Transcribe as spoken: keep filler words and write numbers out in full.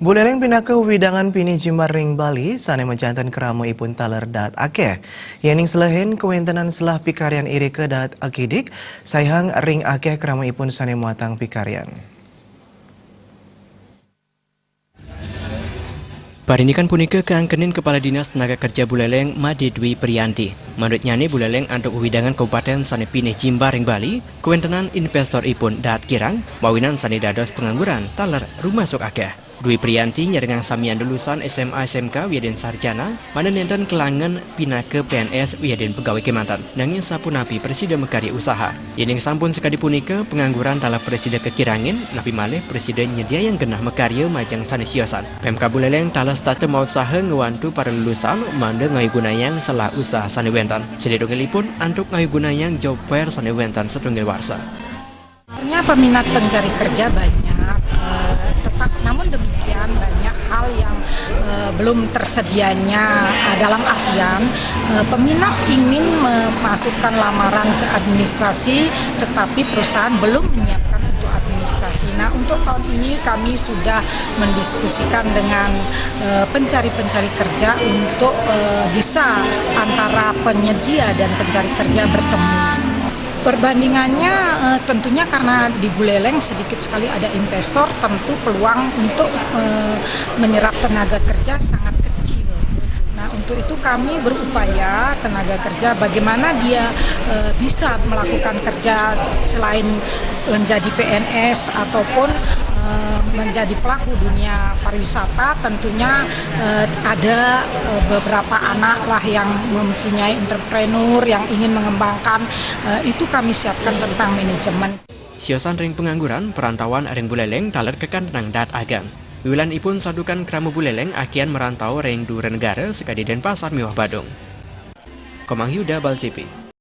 Buleleng pinaka wewidangan pinih jimbar ring Bali, sane majanten krama ipun taler daat akeh. Yening selehin kawentenan selah pikaryan irika daat akidik, saihang ring akeh krama ipun sane muatang pikaryan. Parindikan punika kaangkenin Kepala Dinas Tenaga Kerja Buleleng Made Dwi Prianti. Manutnyane Buleleng antuk wewidangan kabupaten sane pinih jimbar ring Bali, kawentenan investor ipun daat kirang, mawinan sane dados pengangguran taler rumasuk akeh. Dwi Prianti nyarengang samian lulusan S M A S M K wiadin sarjana, mangda nenten kalangen pinaka P N S wiadin pegawai kemanten. Nanging sapunapi prasida makarya usaha. Yening sampun sakadi punika, pengangguran taler prasida kakirangin, napi malih prasida nyediayang genah makarya majeng sane siosan. Pemkab Buleleng taler setata mautsaha ngwantu para lulusan mangda ngayugunayang selah usaha sane wenten. Sane tunggalipun antuk ngayugunayang job fair sane wenten satunggil warsa. Sebenarnya peminat pencari kerja banyak, eh, tetap namun demikian banyak hal yang eh, belum tersedianya, eh, dalam artian eh, peminat ingin memasukkan lamaran ke administrasi, tetapi perusahaan belum menyiapkan untuk administrasi. Nah, untuk tahun ini kami sudah mendiskusikan dengan eh, pencari-pencari kerja untuk eh, bisa antara penyedia dan pencari kerja bertemu. Perbandingannya eh, tentunya karena di Buleleng sedikit sekali ada investor, tentu peluang untuk eh, menyerap tenaga kerja sangat kecil. Nah, untuk itu kami berupaya tenaga kerja bagaimana dia eh, bisa melakukan kerja selain menjadi P N S ataupun eh, menjadi pelaku dunia pariwisata, tentunya eh, ada eh, beberapa anak lah yang mempunyai entrepreneur yang ingin mengembangkan, eh, itu kami siapkan tentang manajemen. Siosan ring pengangguran, perantauan ring Buleleng taler kakantenang daat ageng. Wiwilanipun santukan krama Buleleng akian merantau ring dura negara sakadi Denpasar miwah Badung. Komang Yuda, Bali T V.